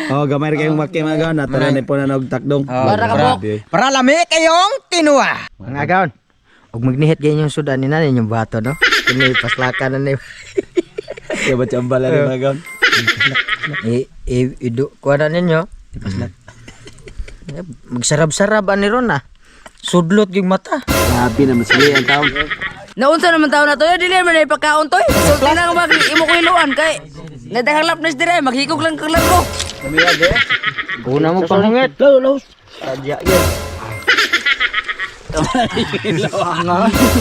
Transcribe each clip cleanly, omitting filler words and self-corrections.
Oh, gamay ra kayong baki, mga gaon. Nato na ni po na og takdong. Para ka bok. Para lami kayong tinuwa. Mga gaon. Ug magnihit gay inyong sudan ni na inyong bato, no? Kini paslakan na ni. Kaya ba chambala ni, mga gaon? I i idu kuha na ninyo. Magsarab-sarab ani ron ah. Sudlot yung mata. Grabe na masili ang taon. Naunsa naman taon na to, dili man na ipakaon to. Sulti na mag imo ko iluan kay nadahalap na dire, maghikog lang kag ko. Una mo pangungit. Law, law. Sadya yun.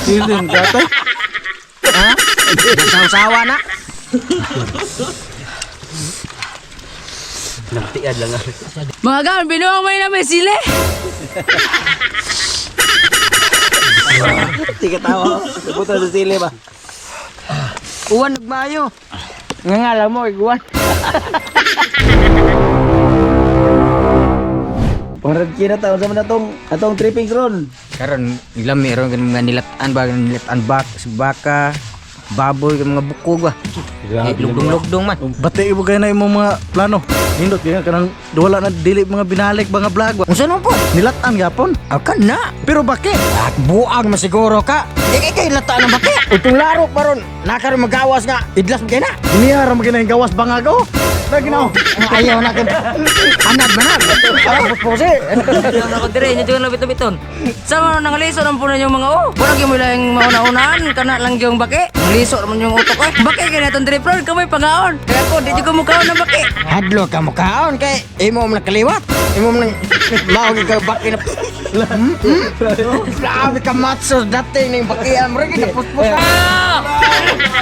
Sino yung gata? Ha? Sawa na. Nagtiad lang. Mga gaon, binuang may na may sili. Tika tawa. Puta sa sili ba? Uwan nagmaayo. Nga nga alam mo, iguan. Pangrad kina taon sa man atong trippings ron. Karon lami ron kanang mga nilatan ba, nilatan bak sa baka, baboy kanang mga bukog ba. Eh, lugdong-lugdong man. Bati mo kayo na imong mga plano. Nindot kaya kanang wala na dili mga binalik mga vlog ba. Unsa naman po? Nilatan gyapon. Aw ka na. Pero bakit? At buang masiguro ka. Di kay kay lata ng baki. Utong laro pa ron. Nakaron magawas nga. Idlas mo kay na. Niya ra man kinahing gawas bangag oh. Lagi na oh. Ayaw na kay anad manag. Para puspose. Ano ako dire, inyo yung labit-labiton. Sa mga nangaliso ng punan yung mga oh. Wala gyud mo lang mauna-unahan, kana lang yung baki. Liso naman yung utok eh. Baki kay natong dire bro, kamay pangaon. Kaya ako di jud ko mukaon ng baki. Hadlo ka mo kaon kay imo man nakaliwat. Imo man mao gyud ka baki na. Grabe ka matso dating ning bakian mo rin puspos. Ah!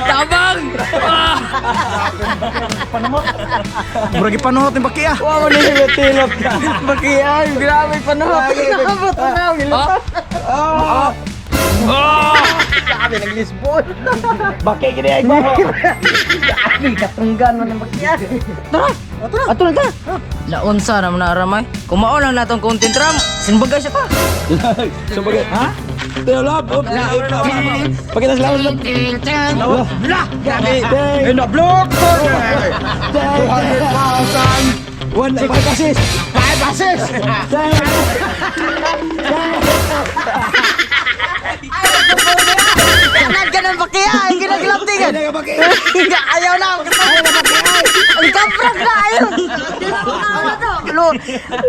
Tabang! Ah! Murag ipanuhot ni baki ah. Wa man ni tilap ka. Bakian grabe panuhot. Ah! Grabe nang Lisbon. Baki gini ay ba. Grabe katunggan man ang bakian. Tara. Tara. Ato na ta. Naunsa naman na aramay. Kumao lang natong content ram. Sinbagay siya pa. Sumagay. Ha? Teo lab. Pakita sila lab. Lah, grabe. In the block. 200,000. One five assist. Five assists. Anad ka ng bakiya. Ay, ginagilaptingan. Ayaw na. Ang kaprag na. Ayaw. Lo,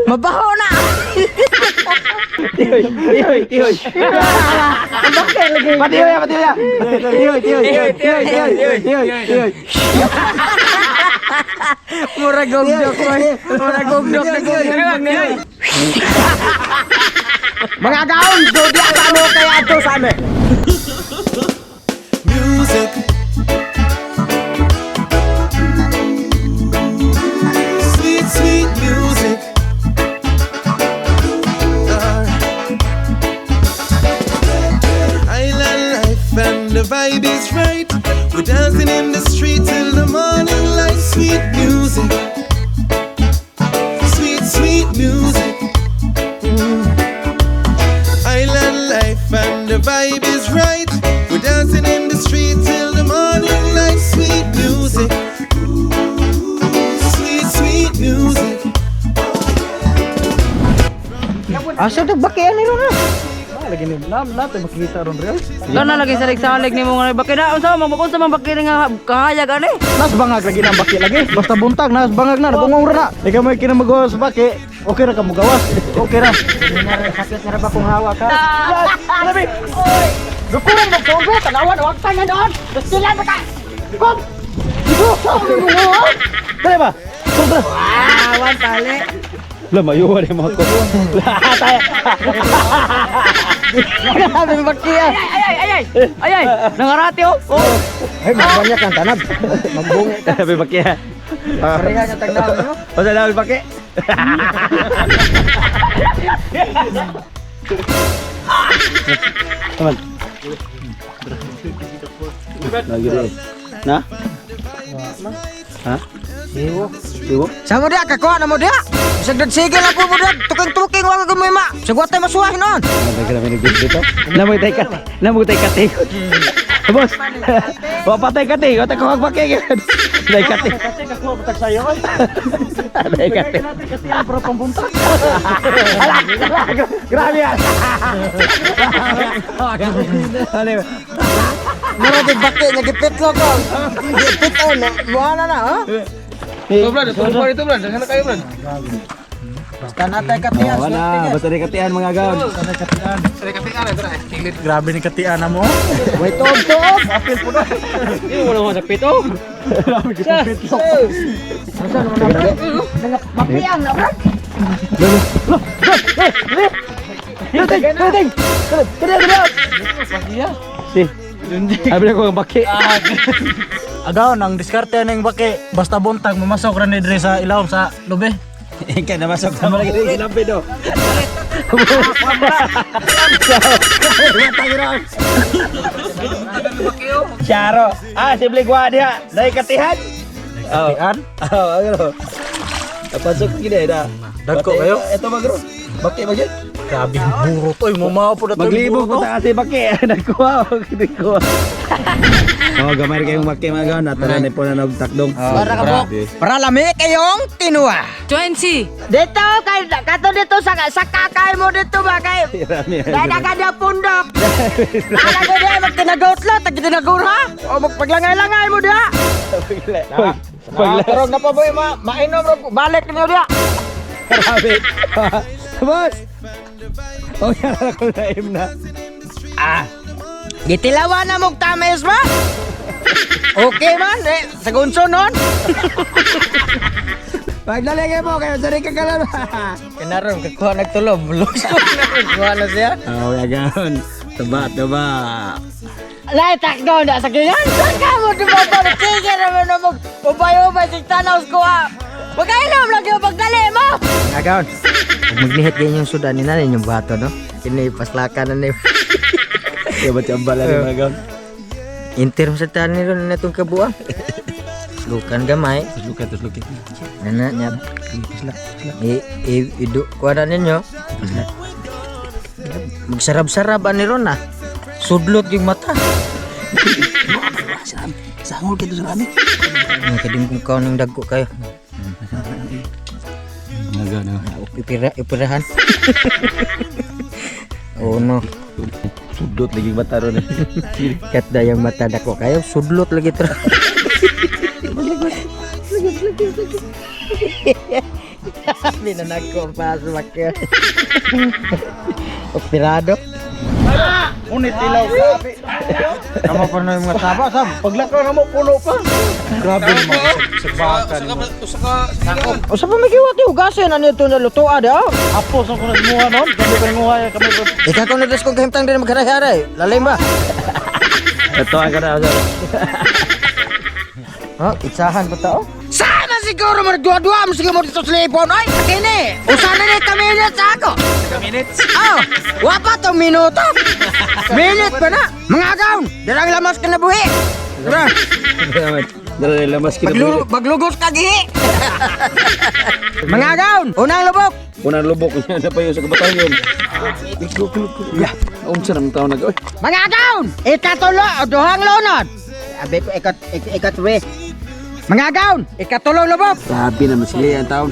mabaho na. Tihoy, tihoy. Patihoy, patihoy. Tihoy, tihoy, tihoy, tihoy, tihoy, tihoy, tihoy. Mura gogdok. Mura gogdok na gogdok. Mga gaon, zodiac ano kaya ato sa amin? Music. Sweet, sweet music. Island life and the vibe is right. We're dancing in the street till the morning light. Sweet music. Sweet, sweet music. Island life and the vibe is right. We're dancing in the street till the morning light. Sweet music. Sweet, sweet music. Asa to bakian ni Rona? Lagi ni nam natin makita ron real. Kana lagi salig-salig nimo nga baki na unsa man unsa man baki nga kahayag ani. Nas bangag lagi na ang baki lagi. Basta buntag nas bangag na bungong ra na. Ikaw may kinamagawas sa baki. Okay ra ka mugawas. Okay ra. Sakit na ba kung hawa ka? Labi. Dukuran mo kombe, tanawan wag pa na doon. Sila ba ka? Kom. Dali ba? Sobra. Awan tali. La mayo ni mo ko. Grabe bakian. Ay ay ay ay. Ay ay, nangarati oh. Oh. Ay, magbanyak ang tanab. Magbungi ka. Sabi baki ha. Pareha nga tagnaw no? Basta daw baki. Teman. Lagi deh. Nah? Hah? Sa mo dia kakuha na mo dia. Bisag dagsigil lang po mo dia. Tuking-tuking wa ka ma. Sagwatay masuwahin noon. Dito. Namoy tay kati. Namoy tay kati. Boss. Wa patay kati. Wa tay kuhag baki. Tay kati. Kasi kakuha patag sayo ay. Tay kati. Kasi ang para pambunta. Ala, ala, grabe yan. Ano? Mura di baki nga gipitlo ko. Gipit on. Buha na na ha. Basta natay katian. Wala, basta di katian mga gaon. Grabe ni katian na mo. Wait tuog tuog. Grabe kita pitlok. Mapiang na bro. Dating, dating. Kaya kaya. Si. Abi ko ang baki. Agaw nang diskarte ning baki basta buntag mamasok ra ni diri sa ilawom sa lubi. Kaya namasok sa mga lampi do. Charo. Ah, si Bligwa diha. Dai katihan. Katian? Oh, ano? Napasok gini na. Dagko kayo? Ito magro. Baki ba yun? Grabe burot oy, mumao po na to. Maglibog po ta kasi baki. Nagkuha. Nagkuha. Oh, gamay kayong baki mga gaon. Natara ni po na nagtakdong. Para ka po. Para lami kayong tinua. 20. Dito kay kato dito sa sa kakay mo dito ba kay. Dahil na kada pundok. Ala ko diha magtinagotlo, tag tinagura. O magpaglangay-langay mo diha. Pagla. na pa boy ma mainom ra ko. Balik niyo diha. Grabe. Boss. Oh, yan ako na na. Gitilawan na mong tamis ba? Okay man, eh, sa gunso nun. Paglalagay mo kayo sa ka kalam. Kinaron, kakuha nagtulob. Luso na kuha na siya. Oh, agaon. Taba, taba. Lai, takdo na sa ganyan. Saan ka mo dumabang? Sige naman na mag ubay-ubay sa tanaw ko ha. Magkainom lagi yung pagdali mo. Agaon. Maglihit ganyan yung sudan ni nanay yung bato, no? Kini paslakan na ni. Kaya ba't yung bala ni mga gaon? Interim sa tanan ni ron na itong kabuang. Lukan gamay. Tuslukin, tuslukin. Nana niya. I, i, idu, kuha na ninyo. Magsarab-sarab ani ron ah. Sudlot yung mata. Sangol kayo sa rami. Ang kadim kong kaon ng dagko kayo. Mga gaon, oh. Ipira, ipirahan. Oh no. Sudot lagi mata ron. Kat dayang mata dako kayo. Sudlot lagi tro. Minanagko pa sa makya. Operado. Unit ilaw grabe. Kamo pa na yung mga taba sab. Paglakaw na mo puno pa. Grabe mo sa baka nimo. Usa pa magiwat yung hugasin ano ito na lutoa daw. Apos ang kuno muha noon, kami pa nguha kami pa. Ikaw kung nadas kong kahimtang din magharay-haray. Lalay ba? Ito ang kana. Ha, itsahan pa tao? Sana siguro mo nagduwa-duwa mo sige mo dito sa lipon. Ay, kini! Usa na ni ka minutes ako! Ka minutes? Oh, wapa to minuto! Minute pa na! Mga agaw! Darang lamas ka na buhi! Tara, Dara lamas kita. paglugos ka gihi! Mga agaw! Unang lubok! Unang lubok niya na pa yun sa kabataan yun. Ya, unsa naman tao nag oy. Mga agaw! Ikatulo, duhang lunod! Abi ko, ikat, ikat, ikatwe. Mga agaw! Ikatulong lubok! Grabe naman sila ang taon.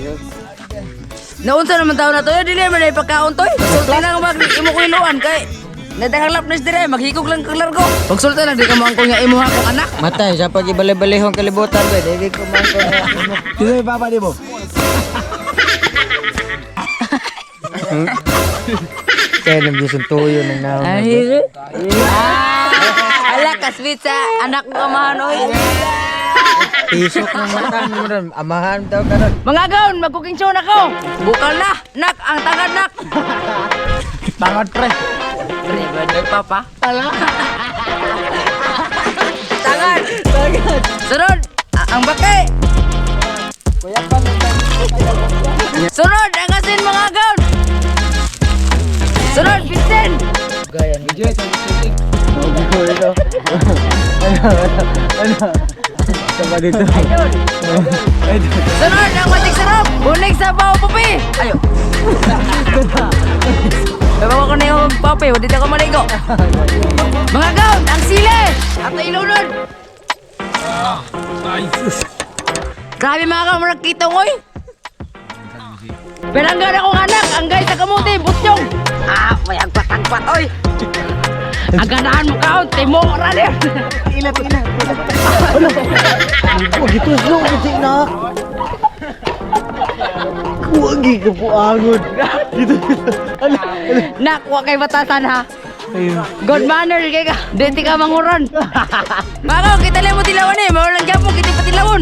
Naunsa naman tao na to, dili man ay pagkaon toy. Sulti lang mag imo ko iluan kay Nadaghang lapnes dire, maghikog lang kag largo. Pagsulti lang di ka mo angkol nga imuha kong anak. Matay, sa pag-ibali-balihong kalibutan ba? Dili ko man ko na. Sino yung papa di mo? Kaya nang tuyo ng naon. Ay. Ah, ala kasweet sa anak mo amahan oy. Tisok ng mata mo ron. Amahan daw karon. Mga gaon, mag-cooking show na ko. Bukal na, nak, ang tangad nak. Tangad pre. Pre, ba papa? Ala. Tangad. Tangad. Sunod, ang baki. Sunod, ang asin mga gaon. Sunod, bitsin. Sama dito. Sunod ang magic sarap. Bunig sa bao pupi. Ayo. Bawa ko na yung papi, wala dito ako maligo. Mga gaon, ang sili! Ato ilunod! Grabe mga gaon, murag kitong oy! Pinanggan akong anak, ang gay sa kamuti, butyong! Ah, may agpat-agpat oy! Ang ganahan mo kaon, timo ra niya! Gituslo ko na. Kuwagi ka po angod. Dito dito. Ala. Nak, wa kay batasan ha. Good manner kay ka. Di ka manguron. Mga kita lang mo tilawan eh. Mao lang gyapon kita patilawon.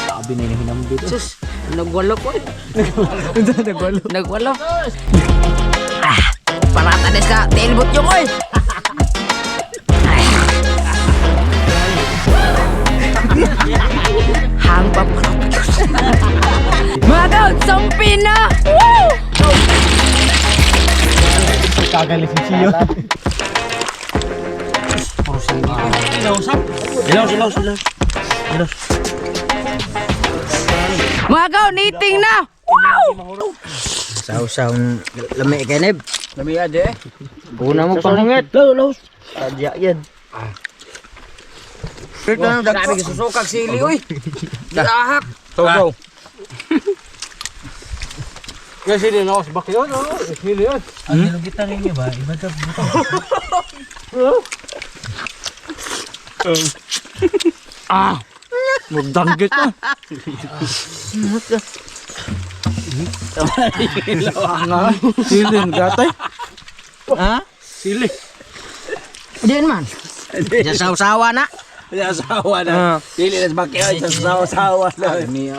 Sabi na hinambit. Sus, nagwalo ko eh. Nagwalo. Nagwalo. Ah, parata na sa tailbot yung oy. Hang pa Mga kaon, sampi na! Woo! Kagalisisyo. Ilaw, ilaw, ilaw. Mga kaon, eating na! Wow! Saw-saw lami kay neb. Lami ade. Una mo pangungit. Law, law. Sadya yan. Grabe gisusukag sili oy. Ahak. Go go. Kasi din ako sa bakyo, no? Sili yun. Magdanggit na. Sili ang gatay. Ha? Sili. Diyan man. Sa saw-sawa na. Asawa na. Sili na sa bakyo. Sa sawa-sawa na. Ni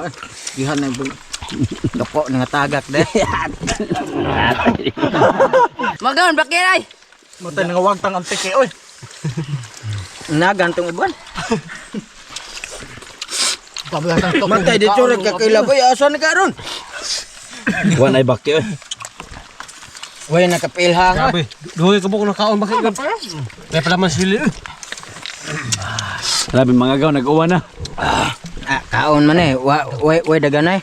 gihan nang Doko nga tagak de. Magaon, bakit ay? Matay nga wagtang ang tiki oy. Na gantong uban. Matay dito ra kakilab oy asa na karon? Kuha na bakyo. Way nakapilhang. Grabe, duhay ka po kung nakaon bakit ka. Kaya pala man sili. Eh. Grabe mga gaw, nag-uwan na. Ah, kaon man eh. Wa way way daganay.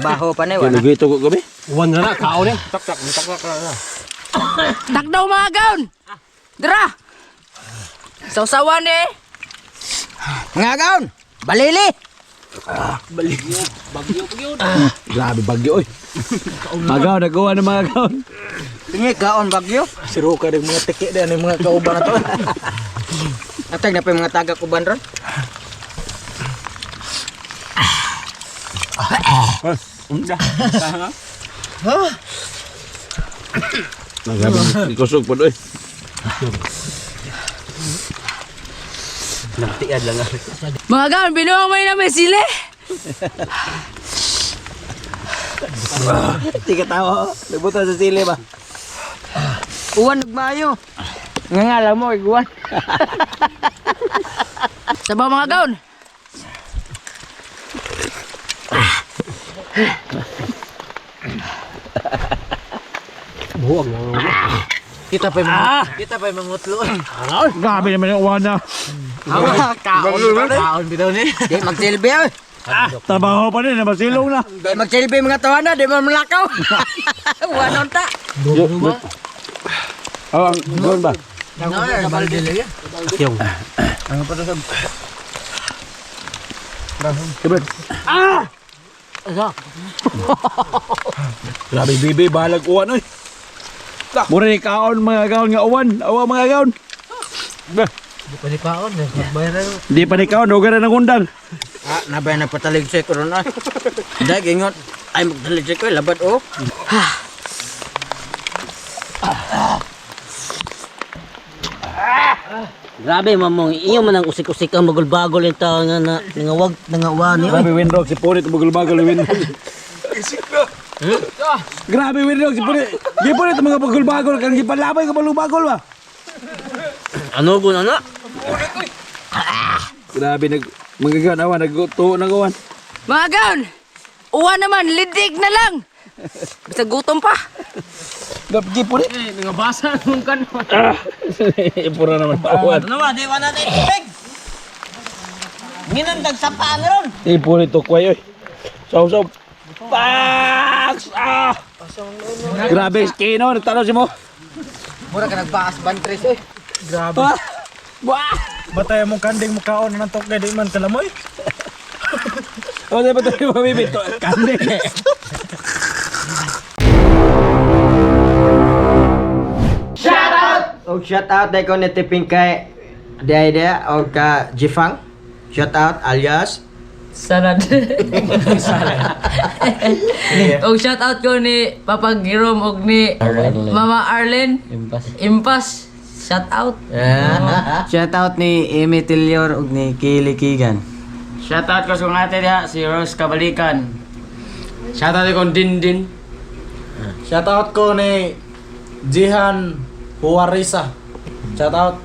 Baho pa na eh, wala. Lugi ito ko gabi. Uwan na na, kaon eh. Takdaw mga gaon. Dra. Sausawan eh. Mga kaon, balili. Grabe bagyo oy. Mga gaw, nag-uwan na mga gaw. Tingi kaon bagyo. Siro ka rin mga tiki din yung mga kauban na to. Atag na pa yung mga tagak uban ron. Grabe, kusog po oy. Mga gaon, binuha mo namin sili. Di ka tawa. Nagbutan sa sili ba? Uwan nagmayo. Nga nga lang mo iguan. Sabaw mga gaon. Kita pa yung kita pa yung mangutlo. Grabe naman yung uwan na. Kaon kaon bitaw ni. Di magsilbi oy. Trabaho pa rin, masilong na. Di magsilbi mga tawana, di man malakaw. Uwan unta. Oh, ang doon ba? Yung. Kibet. Ah! Grabe bibi, bahalag uwan oy. Mura ni kaon mga kaon nga uwan. Awa mga kaon. Di pa ni kaon, nagbayar. Di pa ni kaon, huwag na ng undang. Ah, nabay na pataligsik ko ron ah. Dag ingot. Ay magtaligsik ko labad oh. Grabe mamong iyo man ang usik-usik ang magulbagol yung tao nga na nangawag nangawani. Grabe windrock si Punit bagol-bagol windrock. Grabe windrock si Punit. Di Punit mga bagol-bagol kang gipalabay ka balubagol ba. Ano gun ana? Grabe nag mga kaon awa nagtuo ng uwan. Mga gaon. Uwan naman, lidig na lang. Basta gutom pa. Grabe Punit. Eh, nangabasa nung kanon. Ipura naman uwan. Ano ba, di wala na tubig. Nginandag sa paan ron. Ipulit to kway oy. Saw saw. Pax! Ah! Grabe, Kino, nagtanaw si mo. Mura ka nagbaas bantres eh. Grabe. Ah! Wah! Batay mong kanding mukaon na nantok di man kalamoy. O, di ba tayo mamimito? Kanding. Og shout out dai ko ni Tiping kay Dai Dai og ka Jifang. Shout out alias Salad. Og shout out ko ni Papa Jerome og ni Mama Arlene. Impas. Impas. Shout out. Shout out ni Amy Tilior ug ni Kili Kigan. Shoutout ko sa kong ate diha, si Rose Kabalikan. Shoutout ko Dindin. Shoutout ko ni Jihan Huarisa. Shoutout.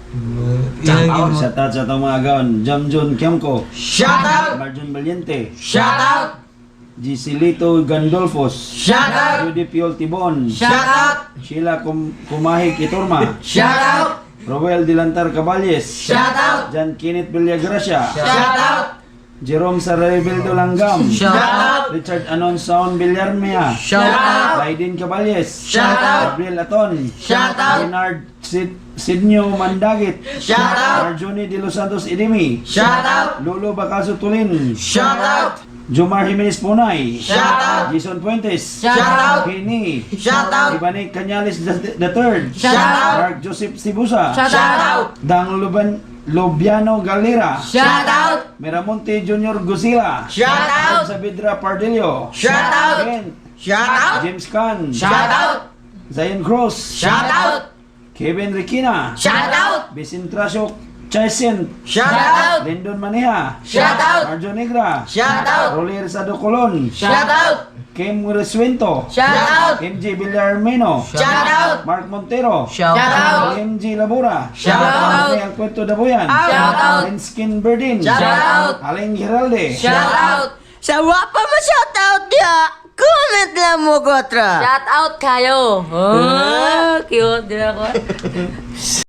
Shout out sa itong mga gaon. Jamjon Kiamco. Shout out! Marjon Valiente. Shout out! Giselito Gandolfos. Shout out! Rudy Piol Tibon. Shout out! Sheila Kumahik Iturma. Shout out! Roel Dilantar Caballes. Shout out! Jan Kenneth Villagracia. Shout out! Jerome Sarabildo Langgam. Shout out! Richard Anon Saon Villarmea. Shout out! Raiden Caballes. Shout out! Gabriel Aton. Shout out! Bernard Sidneo Mandagit. Shout out! Marjoni De Los Santos Idimi. Shout out! Lolo Bacaso Tulin. Shout out! Jomar Jimenez Punay. Shout out! Jason Fuentes. Shout out! Kenny. Shout out! Ibanik Cañales the third. Shout out! Mark Joseph Sibusa. Shout out! Dang Luban Lobiano Galera. Shout out! Miramonte Junior Guzila. Shout out! Sabidra Pardillo. Shout out! Kent. Shout out! James Kahn. Shout out! Zion Cross. Shout out! Kevin Riquina. Shout out! Vicentracio Chesent. Shout out! Lyndon Maneja. Shout out! Arjo Negra. Shout out! Rolly Rizado Colon. Shout out! Kim Resuento. Shout out! MJ Villarmino. Shout out! Mark Montero. Shout out! MG Labura. Shout out! Daniel Cueto Dabuyan. Shout out! Linskin Berdin. Shout out! Aling Giralde. Shout out! Sa wapa mo shout out dia. Comment lang mo kontra. Shout out kayo. Oh, cute din ako.